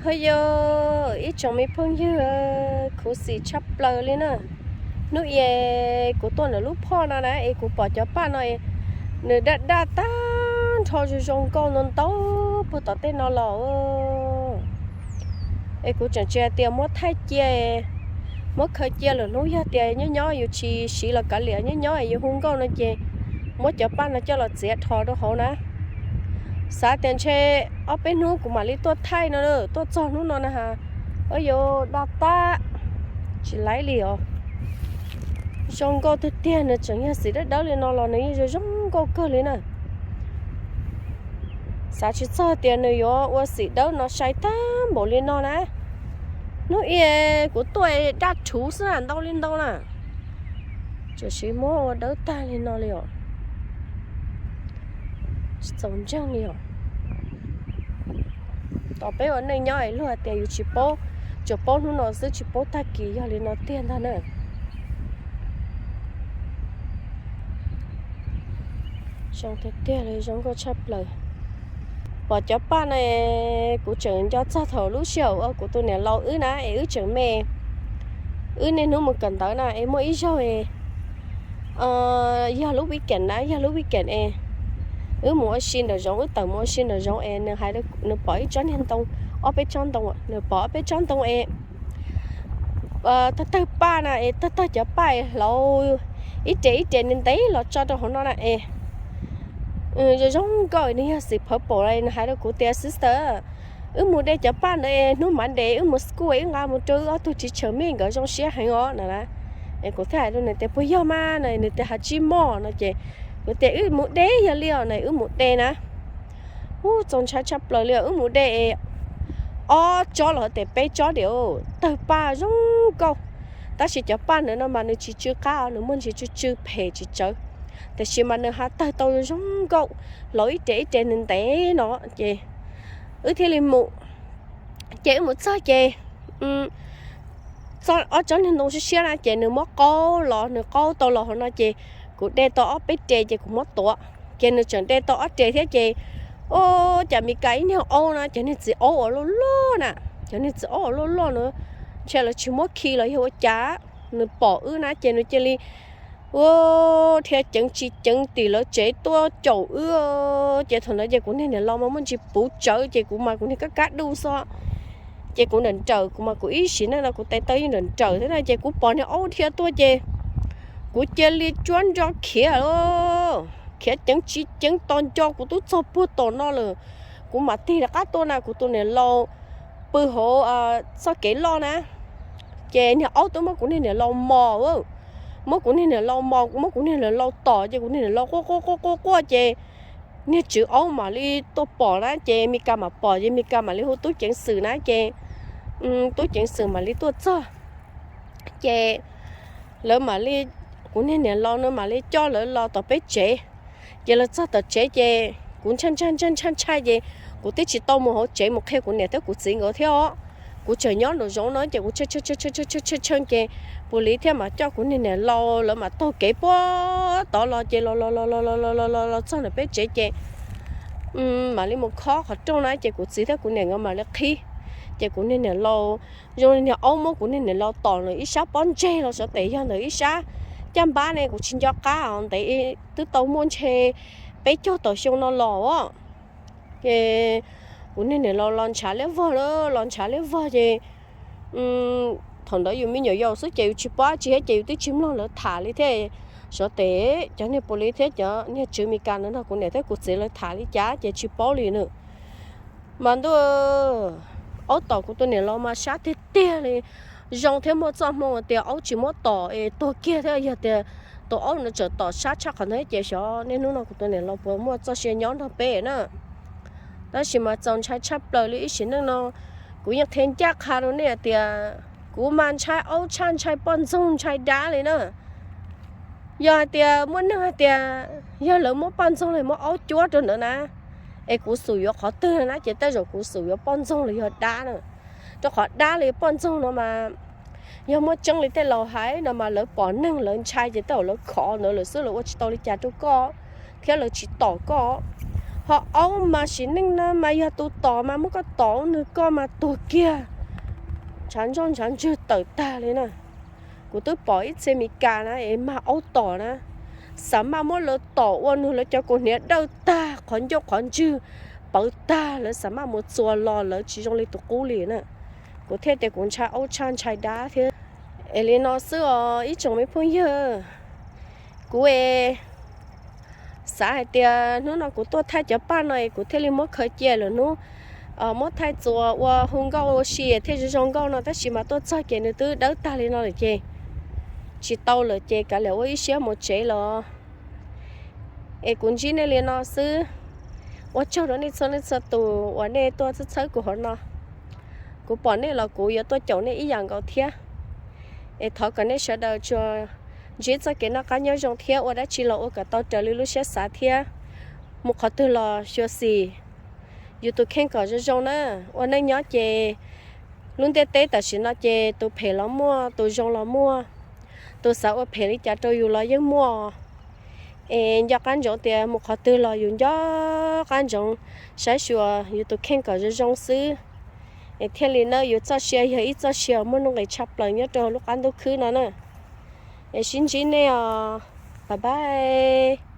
Hos yog ib tsoom me phooj ywg, khuv xim tshaj plaws li na. Hnub i kuv tuaj ntawm lub phoj no na es kuv pom cov paj no, nws daj daj tag nrho zoo zoo nkauj ntau ntau puag tom tej no los. Es kuv tseem tsis hais tias muab thaij cia, muab khaws cia lwm hnub, yog tias nyob nyob yus tsis siv los kav liam, nyob nyob yus hu nkauj no ces muab cov paj no coj los txiav dhos rau hauv na. Xav tias ntshe ob peb hnub kuv mam li tuaj thaij no, tuaj txog hnub no na has, yuav daj tag tsis laib li os. Zoo nkauj tiag tiag, nws tseem yog xim dawb dawb li no los nws yeej zoo zoo nkauj kawg li na. Xav tsis txog tias nws yuav ua xim dawb no sai tag npaum li no na. Hnub i kuv tuaj daj rhuv xwb na, ntau li ntau na, tseem siv muab ua dawb tag li no li os. Tsis txaus ntseeg li os. Tos peb ua neej nyob es luag hais tias yus tsis paub, tsuas paub hnub no xwb tsis paub tag kis, yog li no tiag ntag na. Zoo tiag tiag li, zoo nkauj tshaj plaws. Pom cov paj no, kuv tseem nco txog thaum lub sij hawm uas kuv tus niam laus wb na es wb tseem me, wb niaj hnub mus kawm ntawv na es muaj ib zaug es yog lub weekend na, yog lub weekend es wb mus ua si nraum zoov, wb tawm mus ua si nraum zoov es nws hais, nws pom ib tsob niag ntoo, ob peb tsob ntoo, nws pom ob peb tsob ntoo es tawg tawg paj na es tawg tawg cov paj es hlauv ib res ib res ntev ntev los tso rau hauv no na es zoo zoo nkauj, nws yog xim purple na. Nws hais rau kuv tias, sister, wb mus de cov paj ntawd es hnub Monday wb mus school es wb nqa mus rau wb ob tug teacher, me nkawd zoo siab heev os na. Es kuv thiaj hais rau nws tias, puas yog mas na? Nws tias, has tsis mog no ces kuv tias, wb mus de yog li os na, wb mus de na. Ub, txaus ntshai tshaj plaws li os, wb mus de es ob tsob los tes peb tsob diam tawg paj zoo nkauj. Tab sis cov paj ntawd no mas nws tsis tsw qab os, nws muaj ntsis tsw tsw phem tsis tsawv, tiam sis mas nws ho tawg tau zoo nkauj, hlauv ib res ib res ntev ntev no ces wb thiaj li mus. Ces wb mus txog ces ob tsob niag ntoo siab siab na ces nws muab qaub los, nws qaub tau los hauv no ces kuv de tau ob peb res ces kuv muab tuav, ces nws tseem de tau ob res thiab ces ua cas Mes Kas ib niag aub na, cov niag txiv aub uas loj loj na, cov niag txiv aub uas loj loj na, ntshe lawv tsis muab khi los yog ua cas, nws pom wb na ces nws cia li ua dhia ceev tsis ceev tim lawv tsev tuaj caum wb. Ces thaum ntawd ces kuv niag niam laus mas muaj ntsis puv tsawv ces kuv mas kuv niag kab kab duj xwb. Ces kuv nrawm nrawm, kuv mas kuv ib sim neej no kuv tes taw yeej nrawm nrawm thiab na, ces kuv pom niag aub dhia tuaj ces kuv cia li cuab nco khiav, khiav ceev tsis ceev tos nco kuv twb txog puag tom no lawm. Kuv mam tig rov qab tuaj na, kuv tus niam laus pw hauv txoj kev loj na, ces niag aub twb muab kuv niag niam laus mos, muab kuv niag niam laus mos, muab kuv niag niam laus tom ces kuv niag niam laus quaj quaj quaj quaj quaj ces niag tswv aub mam li tuaj pom na, ces Mes Kas mam pom ces Mes Kas mam li hu tub ceev xwm na ces tub ceev xwm mam li tuaj txog. Ces lawv mam li, kuv niag niam laus no mam li coj lawv los tom peb tsev. Ces lawv txog tom tsev ces kuv ntshai ntshai ntshai ntshai ntshai ces kuv twb tsis tau mus hauv tsev mus qhia kuv niam thiab kuv txiv nkawd thiab os. Kuv tseem nyob nraum zoov no ces kuv tshee tshee ces pus liv thiaj mam coj kuv niag niam laus lawv mam taug kev puag tod los ces los los los los los los los los txog ntawm peb tsev ces mam li mus khob qhov rooj na ces kuv txiv thiab kuv niam nkawd mam li qhib. Ces kuv niag niam laus, zoo li niag aub muab kuv niag niam laus tom lawm ib sab pob ntseg los xyov tes yog ntawm ib sab caj npab ne, kuv tsis nco qab os, ntev twb tau muaj ntshe peb caug tawm xyoo no los os. Ces kuv niag niam laus los ntshav liab vog, los ntshav liab vog ces thaum ntawd yus me nyuam yaus xwb ces yus tsis paub dab tsi thiab ces yus twb tsis mloog lawv tham li thiab. Xyov tes cov niag pus liv thiab cov niag tswv Mes Kas ntawd nrog kuv niam thiab kuv txiv lawv tham li cas ces tsis paub li na. Mas ntuj, aub tom kuv tus niam laus mas sab tiag tiag li. Zoo thiab muaj txoj hmoo tias aub tsis muab tom es tuag kiag thiab, yog tias tus aub no tseem tom sab tshaj qhov ntawd ces xyov niaj hnub no kuv tus niam laus puas muaj txoj sia nyob nrog peb na. Tab sis mas txaus ntshai tshaj plaws li ib sim neej no, kuv yeej qhia ncaj qha rau nej hais tias kuv mas ntshai aub tshaj ntshai poj ntxoog ntshai dab li na. Yog hais tias muaj neeg hais tias yog lawv muab poj ntxoog los muab aub cuab rau ntawd na, es kuv xum yuav qhov twg na, ces tej zaum kuv xum yuav poj ntxoog los yog dab na. Rau qhov dab los yog poj ntxoog no mas yog muaj tseeb li tej laus hais no mas lawv pom neeg lawv ntshai ces tej zaum lawv khov ntawd lawm xwb, lawv ua tsis tau li cas rau koj thiab lawv tsis tom koj. Ho aub mas sim neej no mas yog tus tom mas muab koj tom ua nws koj mas tuag kiag, ntshav ntsoj ntshav ntswg tawm tag li na. Kuv twb pom ib txhia Mes Kas na es mag aub tom na, xav maj muab lawv tom ua nws lawv cov kaus hniav dawj tag, qhov ncauj qhov ntswg pawv tag, lawv xav maj mus txuas los lawv tsis zoo li tus qub li na. Kuv thiaj tias kuv ntshai aub tshaj ntshai dab thiab. Es li no xwb os ib tsoom me phooj ywg, kuv es xav hais tias hnub no kuv tuaj thaij cov paj no es kuv thiaj li muab khaws cia lwm hnub muab thaij txuas ua hu nkauj ua si thiaj zoo zoo nkauj no, tab sis mas tuaj txog ces nws twb dawb tag li no lawm ces tsis tau lawm ces kav liam ua ib siab mus tsev los. Es kuv ntsib nej li no xwb. Ua tsaug rau nej txhua leej txhua tus uas nej tuaj txhawb txhawb kuv hauv no. Kuv pom nej los kuv yuav tuaj caum nej ib yam nkaus thiab. Es thov kom nej sawv daws tsuas ntsib txoj kev noj qab nyob zoo thiab ua dab tsi los ua kom tau raws li lub siab xav thiab mus qhov twg los xyuam xim yus tus kheej kom zoo zoo na. Ua neej nyob ces lub ntiaj teb tam sim no ces tus phem los muaj, tus zoo los muaj. Tus xav ua phem li cas rau yus los yeej muaj. Es nco qab ntsoov tias mus qhov twg los yus nco qab ntsoov saib xyuas yus tus kheej kom zoo zoo xwb, es thiaj li na yus txoj sia yog ib txoj sia muaj nuj nqis tshaj plaws nyob rau lub qab ntuj khwb no na. Es sib ntsib nej os, bye bye.